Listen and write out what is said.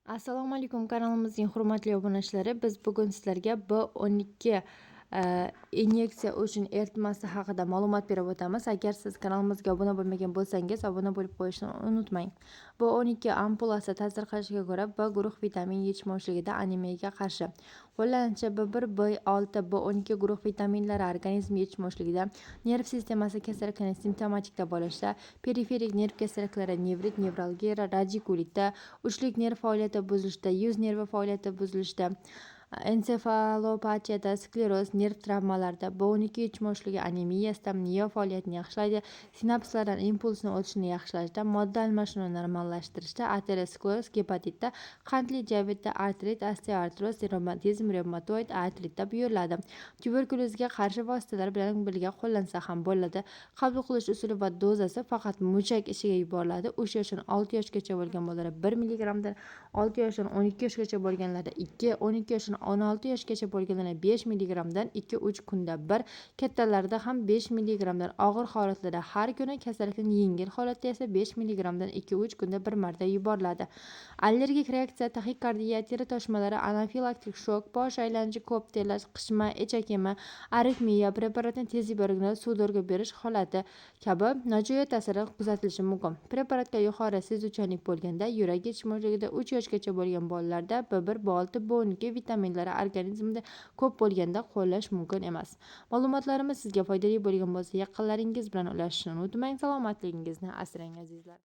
Assalomu alaykum, kanalimizning hurmatli obunachilari. Biz bugun sizlarga B12 inyeksiya uchun eritmasi haqida ma'lumot berib o'tamiz. Agar siz kanalimizga obuna bo'lmagan bo'lsangiz, obuna bo'lib qo'yishni unutmang. B12 ampulasi ta'sir qilishiga ko'ra B guruh vitamin yetishmovchiligida anemiyaga qarshi. Qo'llanishi: B1, B6, B12 guruh vitaminlari organizm yetishmovchiligida, nerv sistemasi kasalliklarini simptomatik davolashda, periferik nerv kasalliklari, nevrit, nevralgiya, radikulitda, uchlik nerv faoliyati buzilishida, yuz nervi faoliyati buzilishida, ensefalopatiyada, skleroz, nerv travmalarida, B12 yetishmovchiligi anemiyasida miya faoliyatini yaxshilaydi, sinapslardan impulsni o'tishini yaxshilashda, modda almashinuvini normallashtirishda, ateroskleroz, gepatitda, qandli diabetda, artrit, osteoartroz, revmatizm, revmatoid artritda buyuriladi. Tuberkulezga qarshi vositalar bilan birga qo'llansa ham bo'ladi. Qabul qilish usuli va dozasi: faqat muchak ichiga yuboriladi. 3 yoshdan 6 yoshgacha bo'lgan bolalarda 1 milligramdan, 6 yoshdan 12 yoshgacha bo'lganlarda 2, 12 yoshdan 16 yoshgacha bo'lganlarda 5 milligramdan 2-3 kunda bir, kattalarda ham 5 milligramdan og'ir holatlarda har kuni, kasallikning yengil holatda esa 5 milligramdan 2-3 kunda bir marta yuboriladi. Allergik reaksiya, taxikardiya, teri toshmalari, anafilaktik shok, bosh aylanishi, ko'p terlash, qishma, ichak yema, aritmiya, preparatni tez yuborilganda sudorga berish holati kabi nojo'ya ta'sirlar kuzatilishi mumkin. Preparatga yuqori sezuvchanlik bo'lganda, yurak yetishmovchiligida, 3 yoshgacha bo'lgan bolalarda, B1, B6, B12 vitaminlari organizmda ko'p bo'lganda qo'llash mumkin emas. Ma'lumotlarimiz sizga foydali bo'lgan bo'lsa, yaqinlaringiz bilan ulashishni unutmang. Salomatligingizni asrang, azizlar.